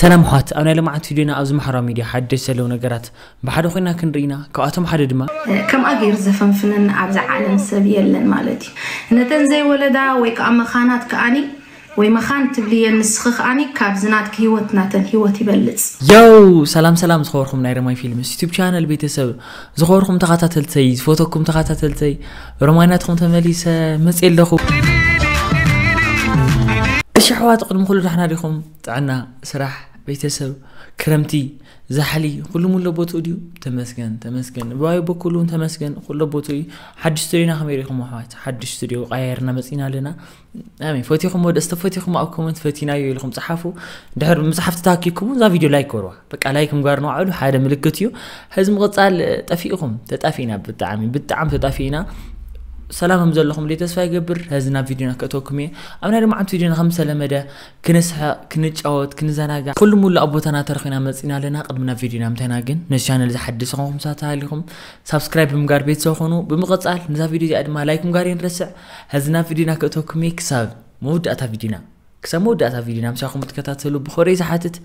ሰላም ኣሕዋት፣ ኣብ ናይ ሎማዓንቲ ቪድዮና ኣብዚ ማሕበራዊ ሚድያ ሓደሽቲ ዘለዉ ነገራት ብሓደ ኮይና ክንርኢ ኢና። ካብኣቶም ሓደ ድማ ከምኣ ገይሩ ዘፈንፍነና ኣብዛ ዓለም ሰብ የለን ማለት እዩ። ነተን ዘይወለዳ ወይ ከዓ መኻናት ከኣኒ ወይ መኻን ትብልየን ንስኺ ከኣኒ ካብዚ ናትኪ ህይወት ናተን ህይወት ይበልፅ። ያው ሰላም ሰላም ዝኸበርኩም ናይ ረማይ ፊልምስ ዩቱብ ቻነል ቤተሰብ፣ ዝኸበርኩም ተኸታተልተይ፣ ዝፈተኩም ተኸታተልተይ፣ ሮማይ ናትኩም ተመሊሰ መፅየ ኣለኹ። እሺ ኣሕዋት፣ ቅድሚ ኩሉ ዳሕና ዲኹም? ጥዕና፣ ስራሕ፣ ቤተሰብ፣ ክረምቲ፣ ዛሕሊ፣ ኩሉ ሙሉ ቦትኡ ድዩ? ተመስገን ተመስገን። ባዩ በኩሉ እውን ተመስገን፣ ኩሉ ቦትኡ እዩ። ሓድሽ ስቱዲዮና ከመይ ርኢኹም ኣሕዋት? ሓድሽ ስቱዲዮ ቀያየርና መፂና ኣለና። ኣሜን። ፈቲኹም ወደ እስተ ፈቲኹም ኣብ ኮመንት ፈቲናዮ ኢልኩም ፀሓፉ። ድሕር ምፅሓፍ ተታኪኩም እዛ ቪድዮ ላይክ ገርዋ። በቃ ላይክ ምግባር ንባዕሉ ሓደ ምልክት እዩ። ሕዚ ምቕፃል ጠፊእኹም፣ ተጣፊእና፣ ብጣዕሚ ብጣዕሚ ተጣፊእና። ሰላም ከም ዘለኹም ልይ ተስፋ ይገብር። ሕዚ ናብ ቪድዮና ክእተወኩም እየ። ኣብ ናይ ሎማዓንቲ ቪድዮና ከም ዝተለመደ ክንስሐቅ፣ ክንጫወት፣ ክንዘናጋዕ ኩሉ ሙሉ ኣብ ቦታና ተረኺና መፂና ኣለና። ቅድሚ ናብ ቪድዮና ምተና ግን ነዚ ቻነል ዝሓድስ ዝኾንኩም ሰባት ተሃሊኹም ሳብስክራይብ ብምጋር ቤተሰብ ኾኑ። ብምቕፃል ነዛ ቪድዮ እዚኣ ድማ ላይክ ምጋር የንረስዕ። ሕዚ ናብ ቪድዮና ክእተወኩም እየ። ክሳብ መወዳእታ ቪድዮና ክሳብ መወዳእታ ቪድዮና ምሳኹም ክትከታተሉ ብኾረይ ዝሓትት።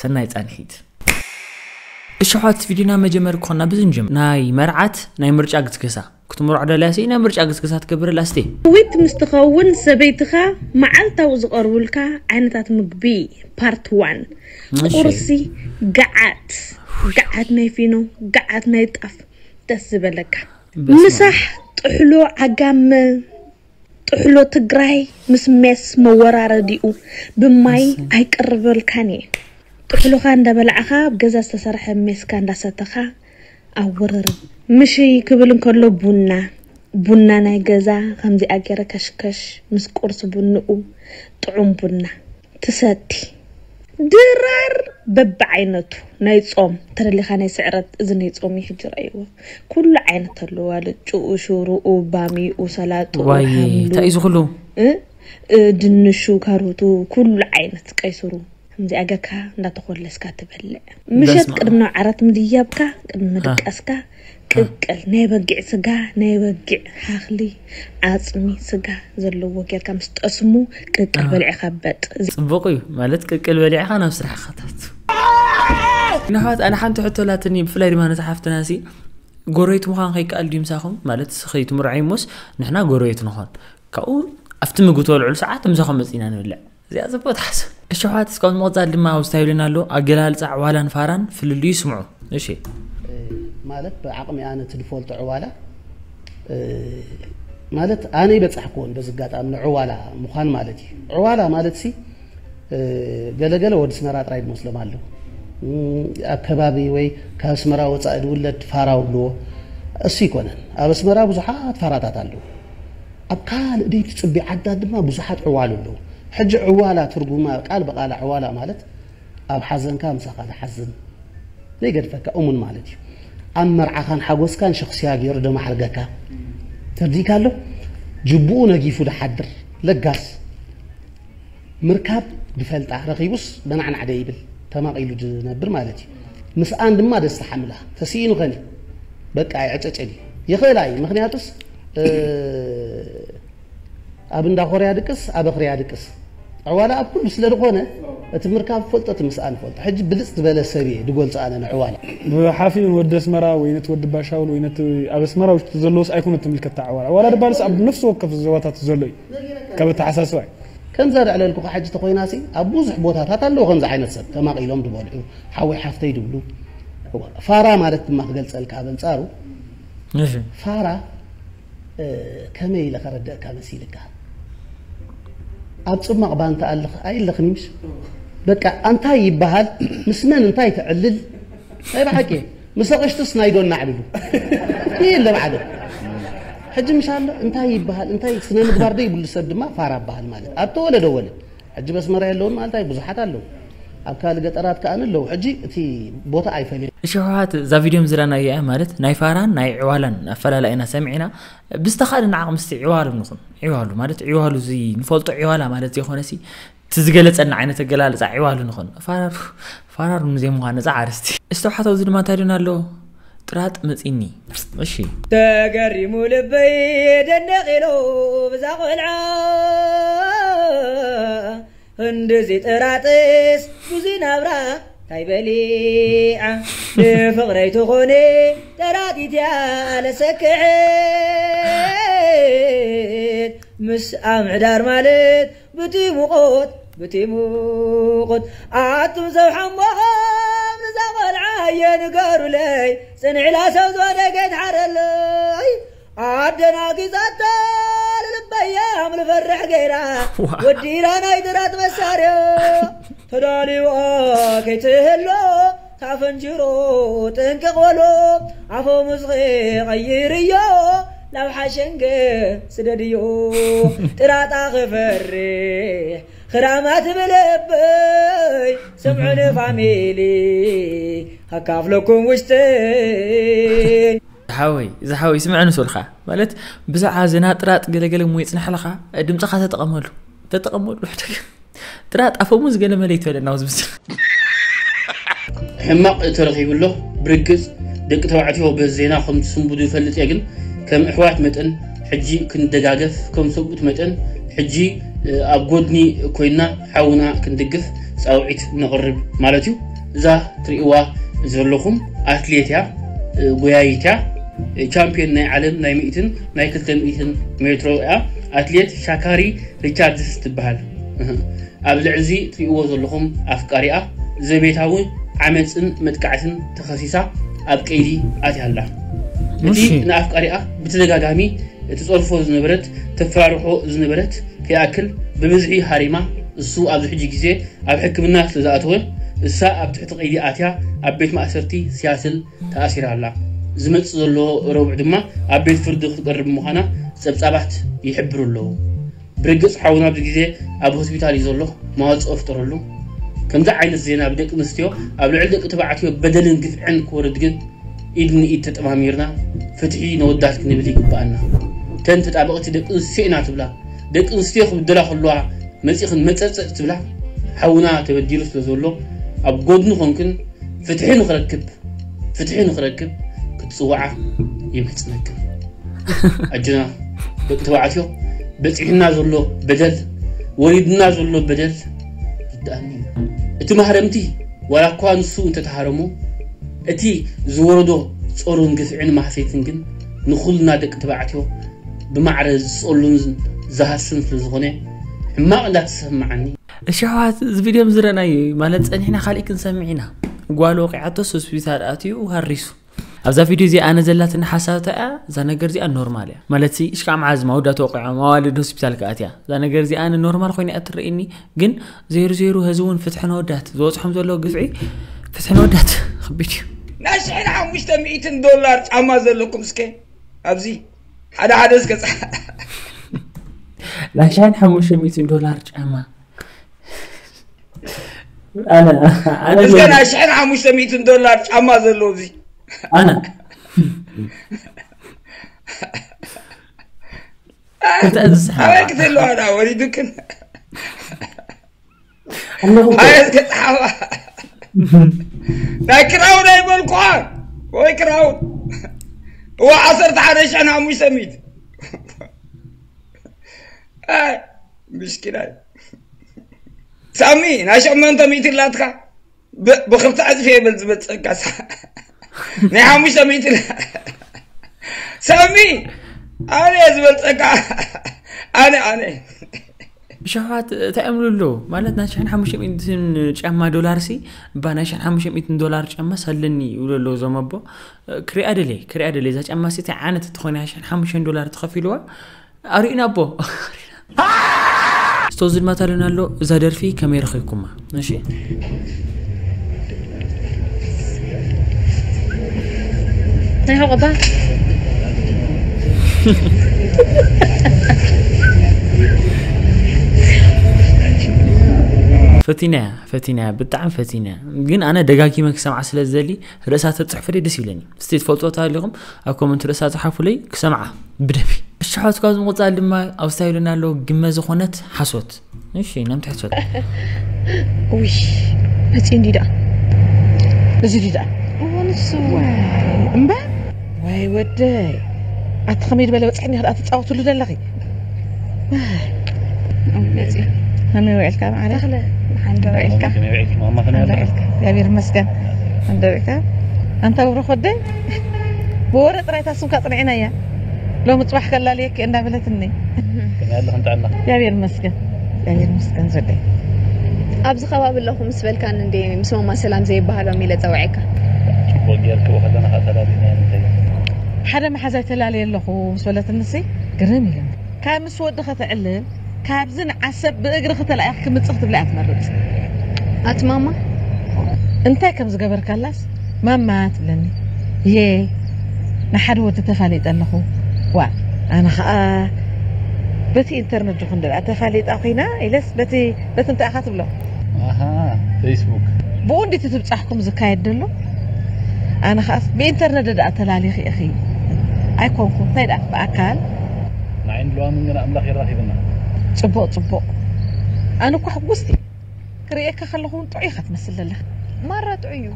ሰናይ ፃንሒት። እሺ ኣሕዋት፣ ቪድዮና መጀመሪ ክኾና ብዝንጀም ናይ መርዓት ናይ ምርጫ ግስግሳ ክትምርዖ ደልያ ሲ ናይ ምርጫ ግስግሳ ትገብር ላስቴ። ዊት ምስ ትኸውን ሰበይትኻ መዓልታዊ ዝቐርቡልካ ዓይነታት ምግቢ ፓርት ዋን። እሺ። ቁርሲ፣ ገዓት፣ ገዓት ናይ ፊኖ፣ ገዓት ናይ ጣፍ ደስ ዝበለካ። በስመ ኣብ። ምሳሕ፣ ጥሕሎ፣ ዓጋመ፣ ጥሕሎ ትግራይ ምስ ሜስ መወራረዲኡ ብማይ ኣይቅርበልካን እየ። ጥሕሎኻ እንዳበላዕኻ ኣብ ገዛ ዝተሰርሐ ሜስካ እንዳሰተኻ ኣወርርም። ምሽይ ክብል እንከሎ ቡና፣ ቡና ናይ ገዛ ከምዚኣ ገይረ ከሽከሽ ምስ ቁርሲ ቡንኡ ጥዑም ቡና ትሰቲ። ድራር በብዓይነቱ ናይ ጾም ተደሊኻ ናይ ስዕረት እዚ ናይ ጾም እዩ ሕጂ ረእይዎ። ኩሉ ዓይነት ኣለዎ፣ ኣልጭኡ፣ ሽሩኡ፣ ባሚኡ፣ ሰላጥኡ፣ ዋይ፣ ሓምሉ፣ እንታይ እዩ እዚ ኩሉ? እ፣ እ፣ ድንሹ፣ ካሮቱ፣ ኩሉ ዓይነት ቀይስሩ። ከምዚኣ ጌርካ እንዳተኾለስካ ትበልዕ። ምሸት በስመ ኣብ። ቅድሚ ዓራት ምድያብካ፣ ቅድሚ ምድቃስካ፣ ቅቅል ናይ በጊዕ ስጋ፣ ናይ በጊዕ ሃኽሊ፣ ዓፅሚ፣ ስጋ ዘለዎ ጌርካ ምስ ጠስሙ ቅቅል ኣዎ። በሊዕኻ በጥ። ጽቡቕ እዩ ማለት ቅቅል በሊዕኻ ናብ ስራሕኻ ታቱ። ንሕዋት ኣነ ሓንቲ ሕቶ ላትኒ ብፍላይ ድማ ነዛ ሓፍትና ሲ ጎረቤት ምዃን ከይከኣል ድዩ ምሳኹም? ማለት ስኺ ትምርዓይ እሞስ ንሕና ጎረቤት ንኾን። ካብኡ ኣብቲ ምግቢ ትበልዕሉ ሰዓት ምሳኹም መጺና ንብልዕ። እዚኣ ጽቡቕ ትሓስብ። እሺ ኣሕዋት እስካብ ንምቕጻል ድማ ኣብዚ እንታይ ይብለና ኣሎ? ኣገላልጻ ዕዋላን ፋራን ፍልልዩ ስምዑ። እሺ። ማለት ብዓቕሚ ኣነ እቲ ዝፈልጦ ዕዋላ ማለት ኣነ ይበጻሕክዎን በዚ ኣጋጣሚ ንዕዋላ ምዃን ማለት እዩ። ዕዋላ ማለት ሲ ገለገለ ወዲ ስመራ ጥራይ ዝመስሎም ኣለዉ። ኣብ ከባቢ ወይ ካብ ኣስመራ ወጻኢ ዝውለድ ፋራ ውብልዎ እሱ ይኮነን። ኣብ ኣስመራ ብዙሓት ፋራታት ኣለዉ። ኣብ ካልእ ደይ ትጽቢ ዓድታት ድማ ብዙሓት ዕዋሉ ኣለዉ። ሕጂ ዕዋላ ትርጉማ ቃል ብቓል ዕዋላ ማለት ኣብ ሓዘንካ ምሳኻ ዝሓዝን ዘይገድፈካ እሙን ማለት እዩ። ኣብ መርዓኻን ሓጎስካን ሸኽስያ ገይሩ ደማሕርገካ ተርዲእካ ኣሎ። ጅቡኡ ነጊፉ ድሓድር ለጋስ ምርካብ ድፈልጣ ረኺቡስ በናዕናዕ ደይብል ተማቒሉ ድነብር ማለት እዩ። ምስኣን ድማ ደስታ ሓምላ ተስኢኑ ኸኒ በቃ ይዕጨጨል እዩ ይኽእል ኣዩ ምኽንያቱስ ኣብ እንዳ ኮርያ ድቅስ ኣብ ኣኽርያ ድቅስ ዕዋላ ኣብ ኩሉ ስለ ዝኾነ እቲ ምርካብ ፈልጦ እቲ ምስኣን ፈልጦ ሕጂ ብልፅ ዝበለ ሰብ እየ ድጎልፆ ኣነ ንዕዋላ። ብሓፊኡ ንወዲ ኣስመራ ወይ ነቲ ወዲ ባሻውል ወይ ነቲ ኣብ ኣስመራ ውሽጢ ዘለዎስ ኣይኮነ ትምልከታ ዕዋላ ዕዋላ ድባልስ ኣብ ነፍሲ ወከፍ ዞባታት ዘሎ እዩ ካብ ኣተሓሳስባ እዩ። ከምዛ ዘዕለልኩኻ ሕጂ ተኾይናሲ ኣብ ብዙሕ ቦታታት ኣለዉ ከምዚ ዓይነት ሰብ ተማቒሎም ድበልዑ ሓወይ ሓፍተይ ድብሉ። ፋራ ማለት ድማ ክገልፀልካ ኣብ ኣንፃሩ እሺ ፋራ ከመይ ኢለ ከረድእካ መሲልካ? ኣብ ጽማቕ ባንታ ኣለኽ ኣይለኽን ምሽ? በቃ ኣንታይ ይበሃል? ምስ መን እንታይ ተዕልል? ናይ ብሓቂ ምስ ኣቕሽትስ ናይ ዶ እናዕልሉ? የለ ባዕሉ ሕጂ ምሽ ኣሎ እንታይ ይበሃል? እንታይ ስነ ምግባር ዶ ይብሉ ሰብ ድማ ፋራ በሃል ማለት ኣብ ተወለደ ወለ ሕጂ በስመራ የለውን ማለት ኣይ ብዙሓት ኣለዉ ኣብ ካልእ ገጠራት ከኣ ኣለዉ ሕጂ እቲ ቦታ ኣይፈልዮ እሺ ኣሕዋት እዛ ቪድዮ ምዝራና እያ ማለት ናይ ፋራን ናይ ዕዋላን ኣፈላላይና ሰሚዕና ብዝተኻእለና ዓቕሚ እስቲ ዕዋሉ ንኹን። ዕዋሉ ማለት ዕዋሉ እዚ ንፈልጦ ዕዋላ ማለት ዘይኮነሲ እቲ ዝገለፀልና ዓይነት ኣገላልፃ ዕዋሉ ንኹን። ፋራሩ ፋራሩ ንዘይምዃን ነፃ ዓርስቲ። እስቲ ኣሕዋት ኣብዚ ድማ እንታይ ድና ኣሎ? ጥራጥ መፂኒ። እሺ። ተገሪሙ ልበይ ደነቕ ኢሉ ብዛ ቆልዓ ክንድዚ ጥራጥስ ብዙይ ናብራ እንታይ በሊዓ፣ ንፍቕረይ ትኾነ ጠራጢትያ ለሰክዕት። ምስ ኣምዕዳር ማለት ብቲ ሙቆት ብቲ ሙቆት ኣቱም ሰብ ሓሞኸም ንዛ ቆልዓ የንገሩለይ፣ ጽንዕላ ሰብ ዝወደገት ሓረለይ። ኣደናጊጻታ ልልበያ ምልፈርሕ ገይራ፣ ወዲራ ናይ ድራት መሳርያ ተዳልዋ ከይትህሎ፣ ታፈንጅሮ ጥንቅቕ በሎ፣ ኣፈሙዝ ቐይርዮ ናብ ሓሸንገ ስደድዮ። ጥራጣ ክፈርሕ ክራማት ብልበይ፣ ስምዑኒ ፋሚሊ ከካፍለኩም ውሽጠይ። ዝሓወይ ዝሓወይ ስምዐ ንስልካ ማለት ብዛዕባ ዘናጥራጥ ገለገለ እሞ ይጽናሕ ኣለኻ። ድምፅኻ ተጠቐመሉ ተጠቐመሉ። ጥራጥ ኣፈሙዝ ገለ መለ ይትበለና ኣብዚ ምስል። ሕማቕ ተረኺቡ ኣሎ። ብርግጽ ደቂ ተባዕትዮ በዚ ዜና ከም ትስንብዱ ይፈልጥ እየ፣ ግን ከም ኣሕዋት መጠን ሕጂ ክንደጋገፍ፣ ከም ሰብኡት መጠን ሕጂ ኣብ ጎድኒ ኮይና ሓውና ክንድግፍ ጻውዒት ነቕርብ ማለት እዩ። እዛ ትርእይዋ ዘለኹም ኣትሌት እያ፣ ጎያይት እያ፣ ቻምፒዮን ናይ ዓለም ናይ ሚእትን ናይ ክልተ ሚእትን ሜትሮ እያ። ኣትሌት ሻካሪ ሪቻርድስ ትበሃል። ኣብ ልዕሊ እዚ ትርእይዎ ዘለኹም ኣፍቃሪኣ ዘቤታዊ ዓመፅን መጥቃዕትን ተኸሲሳ ኣብ ቀይዲ ኣትያ ኣላ። እቲ ንኣፍቃሪኣ ብተደጋጋሚ ትፀርፎ ዝነበረት፣ ተፈራርሖ ዝነበረት ከይኣክል ብብዝሒ ሃሪማ፣ እሱ ኣብዚ ሕጂ ግዜ ኣብ ሕክምና ስለ ዝኣተወ እሳ ኣብ ትሕቲ ቀይዲ ኣትያ ኣብ ቤት ማእሰርቲ ሲያትል ተኣሲራ ኣላ። ዝመፅእ ዘሎ ረቡዕ ድማ ኣብ ቤት ፍርዲ ክትቀርብ ምዃና ፀብፃባት ይሕብሩ ኣለዉ። ብርግፅ ሓውና ኣብዚ ግዜ ኣብ ሆስፒታል እዩ ዘሎ፣ መዋፅኦ ፍጠረሉ። ከምዚ ዓይነት ዜና ብደቂ ኣንስትዮ ኣብ ልዕሊ ደቂ ተባዕትዮ በደልን ግፍዕን ክወርድ ግን ኢድ ንኢድ ተጠማሚርና ፍትሒ ነወዳት ክንብል ይግበኣና። ተን ተጣበቕቲ ደቂ ኣንስትዮ ኢና ትብላ፣ ደቂ ኣንስትዮ ክብደላ ከለዋ መፂኽን መፀፀፅ ትብላ። ሓውና ተበዲሉ ስለ ዘሎ ኣብ ጎድኑ ኮንክን ፍትሒ ንኽረክብ ፍትሒ ንኽረክብ ክትፅውዓ ይምሕፅነክን። ኣጆና ደቂ ተባዕትዮ፣ በፂሕና ዘሎ በደል፣ ወሪድና ዘሎ በደል ይርድኣኒ እዩ። እቲ ማህረምቲ ዋላ እኳ ንሱ እንተተሃረሞ፣ እቲ ዝወረዶ ጾርን ግፍዕን ማህሰይትን ግን ንኹልና ደቂ ተባዕትዮ ብማዕረ ዝጸሉን ዝሃስን ስለ ዝኾነ ሕማቕ እንዳተሰማዓኒ። እሺ ኣሕዋት፣ እዚ ቪድዮ ምዝረናዮ እዩ ማለት ጸኒሕና ካሊእ ክንሰምዕ ኢና። ጓል ወቂዓቶስ ሆስፒታል ኣትዩ ሃሪሱ። ኣብዛ ቪድዮ እዚኣ ኣነ ዘላትኒ ሓሳብ እንታይ እያ? እዛ ነገር እዚኣ ኖርማል እያ ማለት ሲ እሽካዕ መዓዝ ማውዳት ወቂዖም ኣዋልድ ሆስፒታል ክኣትያ እዛ ነገር እዚኣ ኣነ ኖርማል ኮይና እያ ትረእየኒ። ግን ዘይሩ ዘይሩ ህዚ እውን ፍትሒ ነወዳት ዝበፅሖም ዘሎ ግፍዒ ፍትሒ ነወዳት ከቢድ እዩ። ናይ ሽሕን ሓሙሽተ ሚእትን ዶላር ጫማ ዘለኩም እስከ ኣብዚ ሓደ ሓደ እስከ ፃ- ናይ ሽሕን ሓሙሽተ ሚእትን ዶላር ጫማ ኣነ ኣነ እስከ ናይ ሽሕን ሓሙሽተ ሚእትን ዶላር ጫማ ዘለዎ እዚ ኣነ እንታይ ዝስሓ ኣበይ ክትህልዋ ዳ ወሪዱክን ኣለኹ እኮ። ኣየት ክትሓባ ናይ ክራውን ኣይበልኩኻ ወይ ክራውን እዋ ዓሰርተ ሓደ ሽሕን ሓሙሽተ ሚእቲ ኣይ ምስኪናይ ሳሚ ናይ ሸሞንተ ሚእቲ ኣላትካ ብ- ብክልተ ዕፅፊ የብል ዝበልፀካ ሳ- ናይ ሓሙሽተ ሚእቲ ኣላ- ሳሚ ኣነ እየ ዝበልፀካ ኣነ ኣነ ሸፋት እንታይ እዮም ዝብሉ ኣለዉ ማለት ናይ ሽሕን ሓሙሽተ ሚእትን ጫማ ዶላር ሲ እባ ናይ ሽሕን ሓሙሽተ ሚእትን ዶላር ጫማ ሳለኒ ይብሉ ኣለዉ እዞም ኣቦ ክሪኣ ደልየ ክሪኣ ደልየ እዛ ጫማ ሲ እንታይ ዓይነት ትኾን እያ ሽሕን ሓሙሽተን ዶላር ተኸፊልዋ ኣርእዩና ኣቦ ስቶ ዝድማት ኣለን ኣሎ እዛ ደርፊ ከመይ ረኺብኩማ እሺ ናይ ሕቆባ ፈቲናያ ፈቲናያ ብጣዕሚ ፈቲናያ ግን ኣነ ደጋጊመ ክሰምዓ ስለ ዝደሊ ርእሳ ተፅሕፉለይ ደስ ይብለኒ እስቲ ትፈልጥዎ ተሃሊኹም ኣብ ኮመንት ርእሳ ፀሓፉለይ ክሰምዓ ብደሚ እሻሓት ካብ ዝምቕፃል ድማ ኣብ ስታይልና ኣለዉ ግመ ዝኾነት ሓሶት እሺ ነምቲ ሕሶት ውይ መፂ እንዲ ደኣ እዚ ዲ ደኣ እምበር ወይ ወደይ ኣቲ ከመይ ዝበለ በፅሕኒ ክኣ ትፃወትሉ ዘለኺ ከመይ ውዒልካ ማዕረ? ተኽለ፣ ሓንደ ውዒልካ? ከመይ ውዒልካ? ማማ ከመይ ኣለኻ? ውዒልካ? እግዚኣብሔር ይመስገን። ሓንደ ውዒልካ? ኣንታ ብሩኽ ወደይ፣ ብወረ ጥራይ እታ ስምካ ጽኒዕናያ። ሎሚ ጽባሕ ከላልየኪ እንዳበለትኒ። ከመይ ኣለኽን ጥዕና? እግዚኣብሔር ይመስገን። እግዚኣብሔር ይመስገን ዘደይ። ኣብዚ ከባቢ ኣለኹ ምስ በልካኒ እንዴ ምስ ማማ ሰላም ዘይበሃሎም ኢለ ጸውዐካ? ጽቡቕ ጌርክዎ ከለና ከኣ ተላሊና ንምንታይ? ሓደ መሓዛይ ተላልየ ኣለኹ ምስ በለትንሲ ግርም ኢሉኒ። ካብ ምስ ወዲ ከተዕልል ካብዚ ንዓሰብ ብእግሪ ከተላኢኽ ክምጽእ ክትብላ እያ ትመርጽ። ኣቲ ማማ? እንታይ ከም ዝገበርካላስ ማማ ትብለኒ። የ ንሓደ ወዲ ተፋሊጠ ኣለኹ። ዋ ኣነ ኸኣ በቲ ኢንተርነት ዲኹ እንድኣ ተፋሊጣ ኮይና ኢለስ በቲ በቲ እንታይ ኢኻ ትብሎ? ኣሃ ፌስቡክ። ብኡ እንዲቲ ትብጻሕኩም ዝካየድ ደሎ? ኣነ ኸኣስ ብኢንተርነት ደኣ ተላሊኺ ኢኺ። ኣይኮንኩ እንታይ ደኣ ብኣካል ንዓይን ልዋምን ግን ኣምላኽ የራኺብና። ጽቡቕ ጽቡቕ። ኣነ እኳ ሕጉስቲ ክርእየካ ከለኹ እውን ጥዑይ ኢኻ ትመስል ዘለኻ። ማራ ጥዑይ እዩ።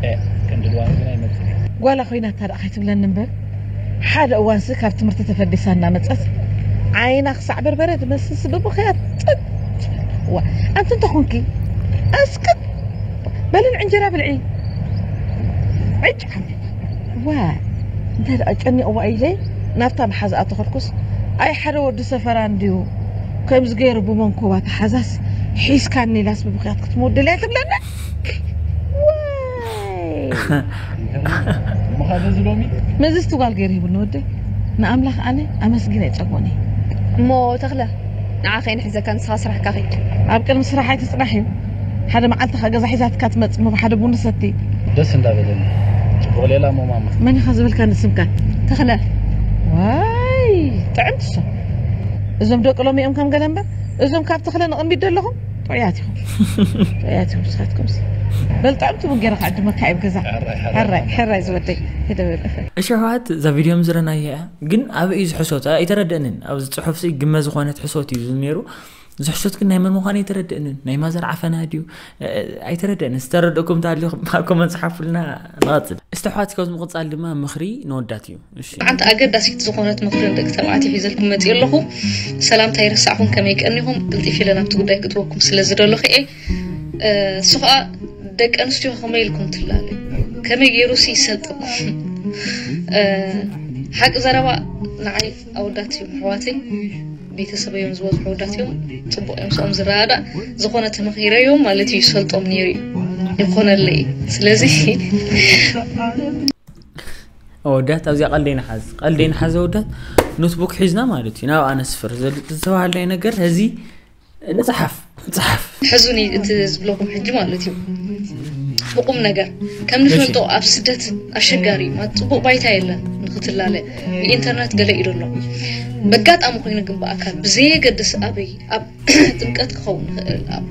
ኤ፣ ክንዲ ልዋም ግን ኣይመጽእ። ጓላ ኮይና እታ ደኣ ከይትብለኒ እምበር ሓደ እዋንሲ ካብ ትምህርቲ ተፈዲሳ እናመጸት ዓይና ክሳዕ በርበረ ትመስልሲ ብብኽያት ጥጥ። ዋ ኣንቲ እንተኾንኪ ኣስክት በልን ዕንጀራ ብልዒ። ዕጫ ዋ እንታይ ደኣ ጨኒቕዋ ኢለ ናብታ መሓዛኣ ተኸድኩስ ኣይ ሓደ ወዲ ሰፈራ እንድዩ ከምዚ ገይሩ ብመንኮባ ተሓዛስ ሒዝካኒ ኢላስ ብብኽያት ክትመውደልያ ትብለና። ዋይ ምኻደ ዝሎሚ መዚ ስትጓል ገይሩ ሂቡኒ ወደይ ንኣምላኽ ኣነ ኣመስጊነ ኣይጸግቦን እየ። እሞ ተኽለ ንዓ ከይንሕዘካ ንስኻ ስራሕካ ኸይድ። ኣብ ቅድሚ ስራሕ ኣይትጽናሕ እዩ ሓደ መዓልቲ ኸ ገዛ ሒዛትካ ትመጽእ ሞ ሓደ ቡን ሰቲ ደስ እንዳበለኒ ጽቡቕ ሌላ እሞ ማማ መን ኢኻ ዝበልካ ንስምካ ተኽለ ዋይ ጥዕምቲ እሶ እዞም ደቂ ሎሚ እዮም ከም ገለ እምበር እዞም ካብ ተኽለ ንቕድሚት ዘለኹም ጥዑያት ኢኹም ጥዑያት ኢኹም ንስኻትኩም በል ጥዕምቲ ቡን ገይረ ክዕድመካ እየ ኣብ ገዛ ሕራይ ሕራይ ዝወደይ ሂደ በል እሺ ኣሕዋት እዛ ቪድዮ ምዝረናያ እያ ግን ኣበይ እዩ ዝሕሶት ኣይተረደእንን ኣብዚ ፅሑፍ ሲ ግመ ዝኾነት ሕሶት እዩ ነይሩ ዝሕሶት ግን ናይ መን ምዃኑ ኣይተረደእንን ናይ ማዘር ዓፈና ድዩ ኣይተረደእንን ዝተረደእኩም እንተሃልዩኹም ኣብ ኮመንት ፀሓፉልና ንቐፅል እስቲ ኣሕዋት ካብዚ ምቕፃል ድማ ምኽሪ ንወዳት እዩ እሺ ሓንቲ ኣገዳሲት ዝኾነት ምኽሪ ንደቂ ተባዕትዮ ሒዘልኩም መፂኡ ኣለኹ። ሰላምታ ይረሳዕኹም ከመይ ቀኒኹም ቅልጢፍ ኢለ ናብቲ ጉዳይ ክእትወኩም ስለ ዝደለኹ እየ። እሱ ከዓ ደቂ ኣንስትዮ ከመይ ኢልኩም ትላለዩ ከመይ ገይሩ ሲ ይሰልጠኩም። ሓቂ ዘረባ ንዓይ ኣወዳት እዮም ኣሕዋተይ ቤተሰብ እዮም ዝበዝሑ ኣወዳት እዮም። ፅቡቅ እዮም ምስኦም ዝረዳዳእ ዝኾነ ተመኺረዮም ማለት እዩ ይሰልጦም ነይሩ እዩ ይኾነለይ። ስለዚ ኣወዳት ኣብዚኣ ቀልደይ ንሓዝ ቀልደይ ንሓዝ ኣወዳት ኖትቡክ ሒዝና ማለት እዩ ናብ ኣነስፍር ዝተባሃልናይ ነገር እዚ ንፅሓፍ ንፅሓፍ ሕዙኒ እቲ ዝብለኩም ሕጂ ማለት እዩ ብቁም ነገር ከም ንፈልጦ ኣብ ስደት ኣሸጋሪ እዩ ማለት ፅቡቅ ባይታ የለን ንክትላለ ብኢንተርነት ገለ ኢሉ ኣሎ በጋጣሚ ኮይኑ ግን ብኣካል ብዘየገድስ ኣበይ ኣብ ጥምቀት ክኸውን ይኽእል ኣብ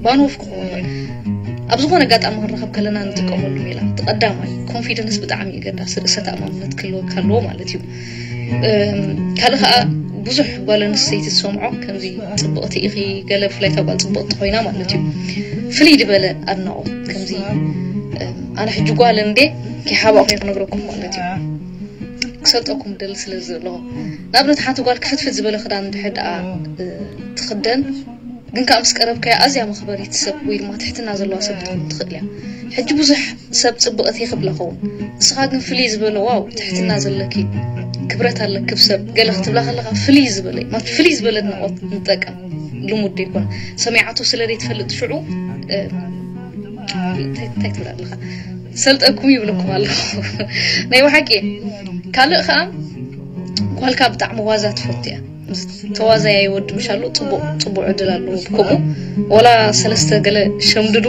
ባኖፍ ክኸውን ይኽእል ኣብ ዝኾነ ኣጋጣሚ ክንረኸብ ከለና ንጥቀመሉ ሜላ እቲ ቀዳማይ ኮንፊደንስ ብጣዕሚ እዩ ገዳሲ ርእሰ ተኣማምነት ክህልወካ ኣለዎ ማለት እዩ ካልእ ከዓ ብዙሕ ጓል ኣንስተይቲ ዝሰምዖ ከምዚ ፅብቕቲ ኢኺ ገለ ብፍላይ እታ ጓል ፅብቕቲ ኮይና ማለት እዩ ፍልይ ዝበለ ኣድናቖት ከምዚ ኣነ ሕጂ ጓል እንዴ ከይሓባእኹ ክነግረኩም ማለት እዩ ክሰልጠኩም ደሊ ስለ ዘለዎ ንኣብነት ሓንቲ ጓል ክፍትፍት ዝበለ ክዳን እንድሕር ደኣ ትኽደን ግን ከዓ ምስ ቀረብካያ ኣዝያ መኽበሪት ሰብ ወይ ድማ ትሕትና ዘለዋ ሰብ ክትከውን ትኽእል እያ ሕጂ ብዙሕ ሰብ ፅብቕቲ ክብላ ኸውን ንስኻ ግን ፍልይ ዝበለ ዋው ትሕትና ዘለኪ ክብረት ኣለኪ ሰብ ገለ ክትብላ ከለካ ፍልይ ዝበለ ማለት ፍልይ ዝበለ ኣድናቖት ንጠቀም ልሙድ ዘይኮነ ሰሚዓቶ ስለ ዘይትፈልጥ ሽዑ እንታይ ትብላ ኣለካ ሰልጠኩም ይብለኩም ኣለኹ ናይ ብሓቂ ካልእ ከዓ ጓልካ ብጣዕሚ ዋዛ ትፈቱ እያ ተዋዛያይ ወዲ ምሽ ኣሎ ፅቡቅ ፅቡቅ ዕድል ኣለዎ ከምኡ ወላ ሰለስተ ገለ ሸምድዱ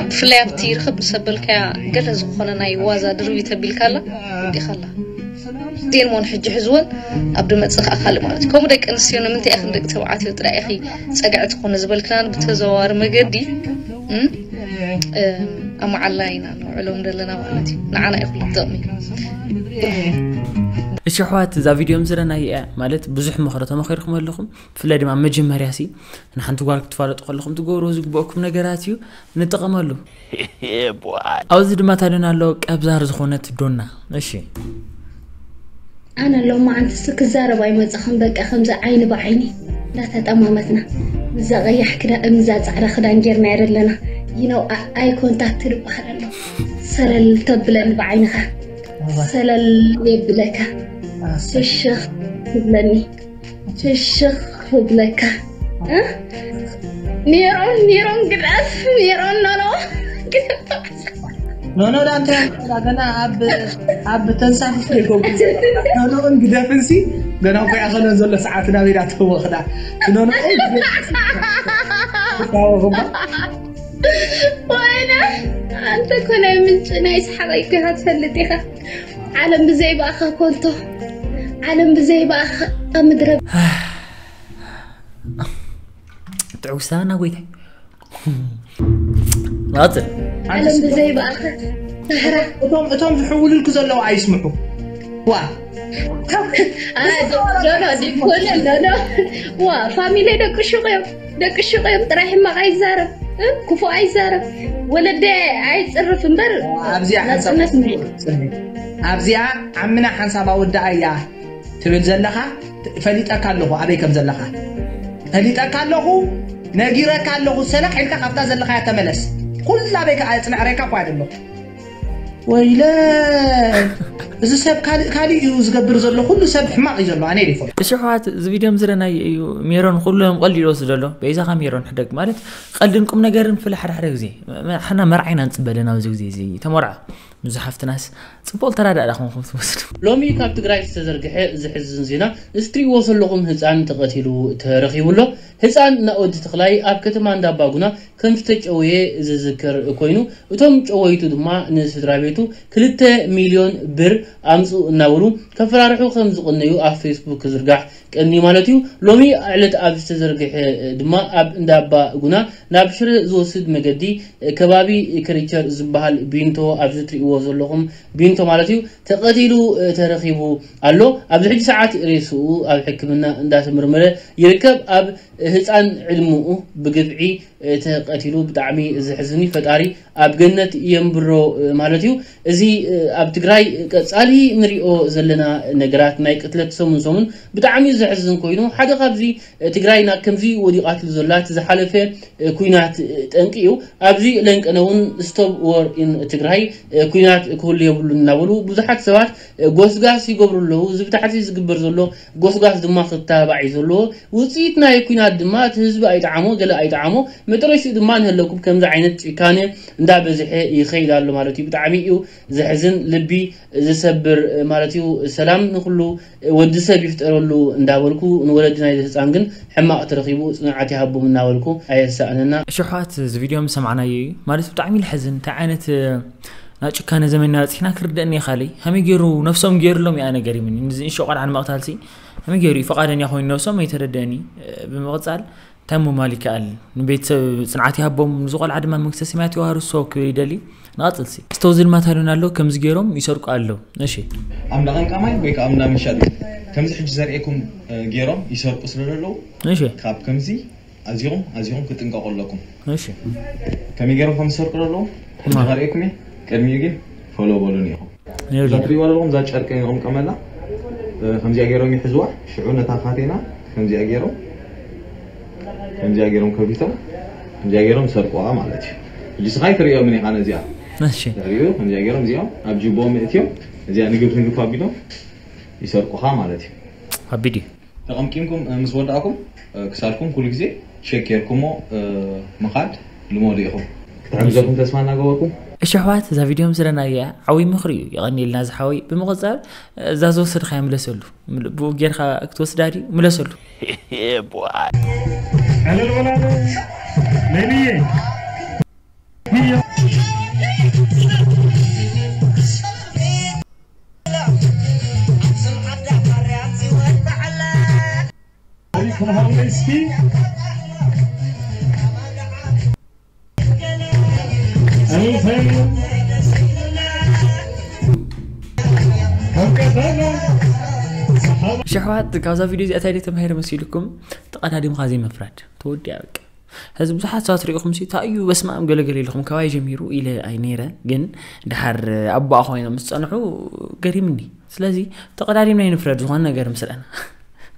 ብፍላይ ኣብቲ ርክብ ምስ ኣበልካያ ገለ ዝኾነ ናይ ዋዛ ድርቢ ተቢልካላ ወዲኻላ ዴልሞን ሕጂ ሕዝወን ኣብ ድመፅእ ከዓ ካልእ ማለት እዩ ከምኡ ደቂ ኣንስትዮ ንምንታይ ኢኽን ደቂ ተባዕትዮ ጥራይ ኢኺ ፀግዒ ትኾነ ዝበልክናን ብተዘዋዋሪ መገዲ ኣብ መዓላ ኢና ንውዕሎም ዘለና ማለት እዩ ንዓና እዩ ክልጥቕሚ እሺ ኣሕዋት እዛ ቪድዮ ምዝረናይ እያ ማለት ብዙሕ ምኽሪ ተመኺርኩም ኣለኹም ብፍላይ ድማ መጀመርያ ሲ ንሓንቲ ጓል ክትፋለጡ ከለኹም ትገብርዎ ዝግበአኩም ነገራት እዩ ንጠቐመሉ ኣብዚ ድማ ታደና ኣሎ ቀብዛር ዝኾነት ዶና እሺ ኣነ ሎማዓንትስ ክዛረብ ኣይመፀኽን በቃ ከምዚ ዓይኒ ብዓይኒ እንዳተጠማመትና፣ ምዛ ቀያሕ ክዳን፣ ምዛ ጻዕዳ ክዳን ጌርና ኢና ዘለና። You know, eye contact ዝበሃል ኣሎ። ሰለል ተብለኒ ብዓይንኻ፣ ሰለል የብለካ። ሽሽኽ ትብለኒ፣ ሽሽኽ ትብለካ። እ? ኔሮን፣ ኔሮን ግደፍ፣ ኔሮን ኖኖ ግደፍ። ኖኖ ዳንተ ገና ኣብ ኣብ ተንሳፊፍ ይጎጉ። ኖኖን ግደፍንሲ ገና እኮ ያኸለን ዘሎ ሰዓት ናብ ኢዳ ተወኽዳ። ኖኖ ወይነ፣ ኣንተ እኮ ናይ ምንጭ ናይ ሰሓቐይ እኮ ኢኻ ትፈልጥ ኢኻ። ዓለም ብዘይ ብኣኻ ኮንቶ፣ ዓለም ብዘይ ብኣኻ ምድረ ትዕውስታና ጎይታይ። ናጽል ዓለም ብዘይ ብኣኻ ሳህራ እቶም እቶም ዝሕውልልኩ ዘለዉ ኣይስምዑ። ዋ ዶሎ ዲኮነ ዶሎ ዋ ፋሚሊ ደቂ ሹቕ እዮም። ደቂ ሹቕ እዮም ጥራይ ሕማቕ ኣይዛረብ፣ እ? ክፉእ ኣይዛረብ። ወለደ ኣይጽርፍ እምበር ኣብዚኣ ሓንሳብ ናጽነት ኣብዚኣ ዓምና ሓንሳብ ኣወዳኣ እያ ትብል ዘለኻ። ፈሊጠካ ኣለኹ ኣበይ ከም ዘለኻ ፈሊጠካ ኣለኹ። ነጊረካ ኣለኹ። ሰላሕ ኢልካ ካብታ ዘለኻያ ተመለስ። ኩላ ኣበይ ከዓ ጽንዕረካ እኳ ደለኹ። ወይለ እዚ ሰብ ካልእ ካልእ እዩ ዝገብር ዘሎ። ኩሉ ሰብ ሕማቕ እዩ ዘሎ። ኣነ ይፎ እሺ ኣሕዋት፣ እዚ ቪድዮ ምዝረናይ እዩ። ሜሮን ኩሎም ቀልዲ ይወስድ ዘሎ። በይዛኻ ሜሮን ሕደግ ማለት ቀልድን ቁም ነገርን ፍለ ሓደ ሓደ ግዜ ሓና መርዓይና ንጽበለ ናብዚ ግዜ እዚ ተመርዖ። ምዚ ሓፍትናስ ጽቡቕ ተራዳእ ዳኹም ትመስሉ። ሎሚ ካብ ትግራይ ዝተዘርግሐ ዘሕዝን ዜና። እዚ ትሪእዎ ዘለኹም ህፃን ተቐቲሉ ተረኺቡ ኣሎ። ህፃን ናኦድ ተኽላይ ኣብ ከተማ እንዳባጉና ከም ዝተጨወየ ዝዝከር ኮይኑ፣ እቶም ጨወይቱ ድማ ንስድራ ቤቱ ክልተ ሚልዮን ብር ኣምፁ እናበሉ ከፈራርሑ ከም ዝቐነዩ ኣብ ፌስቡክ ክዝርጋሕ ቀኒ ማለት እዩ። ሎሚ ዕለት ኣብ ዝተዘርግሐ ድማ ኣብ እንዳባ ጉና ናብ ሽረ ዝወስድ መገዲ ከባቢ ከሪቸር ዝበሃል ቢንቶ ኣብዚ ትሪእዎ ዘለኹም ቢንቶ ማለት እዩ ተቐቲሉ ተረኺቡ ኣሎ። ኣብዚ ሕጂ ሰዓት ሬስኡ ኣብ ሕክምና እንዳተመርመረ ይርከብ። ኣብ ህፃን ዕድምኡ ብግፍዒ ተቐቲሉ ብጣዕሚ ዘሕዝን እዩ። ፈጣሪ ኣብ ገነት የንብሮ ማለት እዩ። እዚ ኣብ ትግራይ ቀፃሊ ንሪኦ ዘለና ነገራት ናይ ቅትለት ሰሙን ሰሙን ብጣዕሚ ዘሕዝን ኮይኑ ሓደ ካብዚ ትግራይ ናብ ከምዚ ወዲቓትሉ ዘላ እቲ ዝሓለፈ ኩናት ጠንቂ እዩ። ኣብዚ ለንቀነ እውን stop war in ትግራይ ኩናት ክህሉ የብሉን እናበሉ ብዙሓት ሰባት ጎስጋስ ይገብሩ ኣለዉ። እዚ ብታሕቲ ዝግበር ዘሎ ጎስጋስ ድማ ክተባባዕ እዩ ዘለዎ። ውፅኢት ናይ ኩናት ድማ እቲ ህዝቢ ኣይጠዓሞ ገለ ኣይጠዓሞ መጨረሽኡ ድማ ንህለኩም ከምዚ ዓይነት ጭካነ እንዳበዝሐ ይኸይድ ኣሎ ማለት እዩ። ብጣዕሚ እዩ ዘሕዝን ልቢ ዝሰብር ማለት እዩ። ሰላም ንኩሉ ወዲ ሰብ ይፍጠረሉ እንዳበልኩ ንወለዲ ናይ ህፃን ግን ሕማቕ ተረኺቡ ፅንዓት ይሃቦም እናበልኩ ኣየሳእነና። እሺ ኣሕዋት፣ እዚ ቪድዮ ምስ ሰማዕናዮ እዩ ማለት ብጣዕሚ ልሕዝን። እንታይ ዓይነት ናይ ጭካነ ዘመንና በፂሕና ክርደእኒ ይኻለይ። ከመይ ገይሩ ነፍሶም ገይሩሎም እያ ነገር ይምኒ ንዚ እንሾ ቆልዓ ንምቕታልሲ ከመይ ገይሩ እዩ ፈቓደኛ ኮይኑ ነፍሶም ኣይተረደእኒ። ብምቕፃል እንታይ ምባል ይከኣል? ንቤተሰብ ፅንዓት ይሃቦም፣ ንዚ ቆልዓ ድማ መንግስተ ሰማያት ይዋሃሩ ሰው ክብል ይደሊ። ንቐፅልሲ እስቶ ዝልማት ሃሉን ኣሎ ከምዚ ገይሮም ይሰርቁ ኣለዉ። እሺ ኣምዳ ቀምቃማይ ወይ ከዓ ኣምዳ መሻጢ ከምዚ ሕጂ ዘርእየኩም ገይሮም ይሰርቁ ስለ ዘለዉ እሺ ካብ ከምዚ ኣዚኹም ኣዚኹም ክትጥንቀቁ ኣለኩም። እሺ ከመይ ገይሮም ከም ዝሰርቁ ዘለዉ ሕጂ ከርእየኩም እየ። ቅድሚኡ ግን ፈሎ በሉን ኢኹም። እዛ ይኸውልህ ትሪእዋ ዘለኹም እዛ ጨርቂ ንቕምቀመላ ከምዚኣ ገይሮም ይሕዝዋ። ሽዑ ነታ ካቴና ከምዚኣ ገይሮም ከምዚኣ ገይሮም ከቢቶም ከምዚኣ ገይሮም ይሰርቁዋ ማለት እዩ። ሕጂ ስኻ ኣይትርእዮምን ኢኻ ነዚኣ እሺ ድሕሪኡ ከምዚኣ ገይሮም እዚኦም ኣብ ጅቦም እትዮም እዚኣ ንግፍ ንግፍ ኣቢሎም ይሰርቁኻ ማለት እዩ። ከቢድ እዩ። ተቐምቂምኩም ምስ ወዳእኩም ክሳድኩም ኩሉ ግዜ ሸክ ጌርኩሞ ምኻድ ልመዱ ኢኹም። ክትሕግዘኩም ተስፋ እናገበርኩ እሺ ኣሕዋት እዛ ቪድዮ ምስለና እያ ዓብይ ምኽሪ እዩ የቐኒልና ዝሓወይ ብምቕፃል እዛ ዝወሰድካ ይምለሰሉ ብኡ ጌርካ ክትወስዳ ድዩ ምለሰሉ ዕልል በላለ ነብየ ሽሕዋት ካብዛ ቪድዮ እዚኣ እንታይ ተማሂረ መሲልኩም ተቐዳዲምካ ዘይምፍራድ ተወዲያ በቃ ሕዚ ብዙሓት ሰባት ሪኢኹም ሲ እንታይ እዩ በስመኣም ገለገለ ኢልኹም ካባይ ጀሚሩ ኢለ ኣይ ነይረ ግን ድሓር ኣቦኣ ኮይኖም ምስ ፀንሑ ገሪምኒ ስለዚ ተቐዳዲምና ይንፍረድ ዝኾነ ነገር ምስለና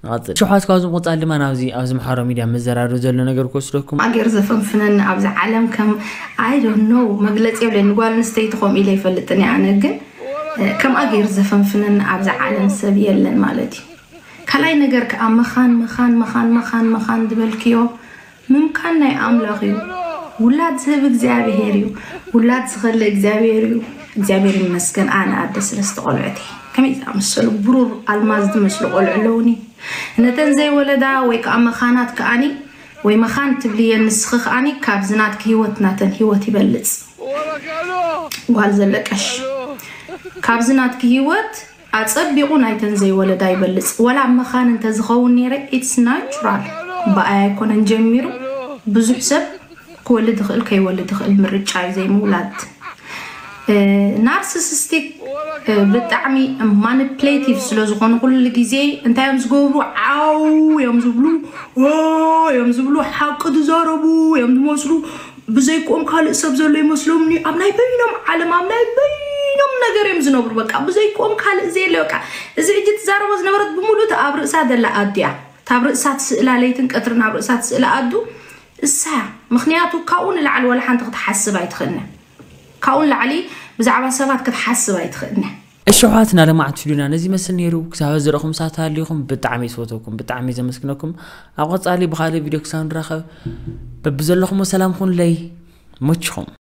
ንቐጽል። ሽውሓት ካብዚ ምቕጻል ድማ ናብዚ ኣብዚ ማሕበራዊ ሚድያ መዘራረቢ ዘሎ ነገር ክወስደኩም። ኣገር ዘፈንፍነኒ ኣብዚ ዓለም ከም I don't know፣ መግለፂ የብለይ። ንጓል ኣንስተይቲ ከምኡ ኢለ ይፈልጥን እየ ኣነ፣ ግን ከም ኣገር ዘፈንፍነኒ ኣብዚ ዓለም ሰብ የለን ማለት እዩ። ካልኣይ ነገር ከዓ መኻን መኻን መኻን መኻን መኻን ዝበልክዮ ምምካን ናይ ኣምላኽ እዩ። ውላድ ዝህብ እግዚኣብሔር እዩ። ውላድ ዝኸልእ እግዚኣብሔር እዩ። እግዚኣብሔር ይመስገን፣ ኣነ ኣደ ስለስተ ቆልዑት እየ። ከመይ ዝኣመሰሉ ብሩር ኣልማዝ ዝመስሉ ቆልዑ ኣለውኒ። ነተን ዘይወለዳ ወይ ከዓ መኻናት ከኣኒ ወይ መኻን ትብልየን ንስኺ ከኣኒ ካብዚ ናትኪ ህይወት ናተን ህይወት ይበልፅ። ጓል ዘለቀሽ ካብዚ ናትኪ ህይወት ኣፀቢቑ ናይተን ዘይወለዳ ይበልፅ። ወላ መኻን እንተዝኸውን ነይረ it's natural፣ ብኣይ ኣይኮነን ጀሚሩ። ብዙሕ ሰብ ክወልድ ይኽእል ከይወልድ ይኽእል፣ ምርጫ እዩ ዘይምውላድ። ናርሲሲስቲክ ብጣዕሚ ማኒፕሌቲቭ ስለ ዝኾኑ ኩሉ ግዜ እንታይ እዮም ዝገብሩ? ዓው እዮም ዝብሉ፣ ኦ እዮም ዝብሉ፣ ሓቂ ዝዛረቡ እዮም ዝመስሉ። ብዘይክኦም ካልእ ሰብ ዘሎ ይመስሎምኒ። ኣብ ናይ በይኖም ዓለም፣ ኣብ ናይ በይኖም ነገር እዮም ዝነብሩ። በቃ ብዘይክኦም ካልእ ዘየለ። በቃ እዚ ሕጂ ትዛረቦ ዝነበረት ብምሉእ ኣብ ርእሳ ዘላ ኣዱ እያ። እታ ኣብ ርእሳ ትስእላ፣ ለይትን ቀትርን ኣብ ርእሳ ትስእላ ኣዱ እሳ እያ። ምኽንያቱ ካብኡ ንላዕሊ ወላ ሓንቲ ክትሓስብ ኣይትኽእልን። ካብኡ ንላዕሊ ብዛዕባ ሰባት ክትሓስብ ኣይትኽእልን። እሺ ኣሕዋትና፣ ለማዕቲ ቪድዮና ነዚ ይመስል ነይሩ። ክሳብ ዝረኹም ሳት ሃልዩኹም ብጣዕሚ ይፈትወኩም፣ ብጣዕሚ ዘመስግነኩም። ኣብ ቀጻሊ ብኻልእ ቪድዮ ክሳብ ንራኸብ በብዘለኹም ሰላም ኩኑለይ። መችኹም።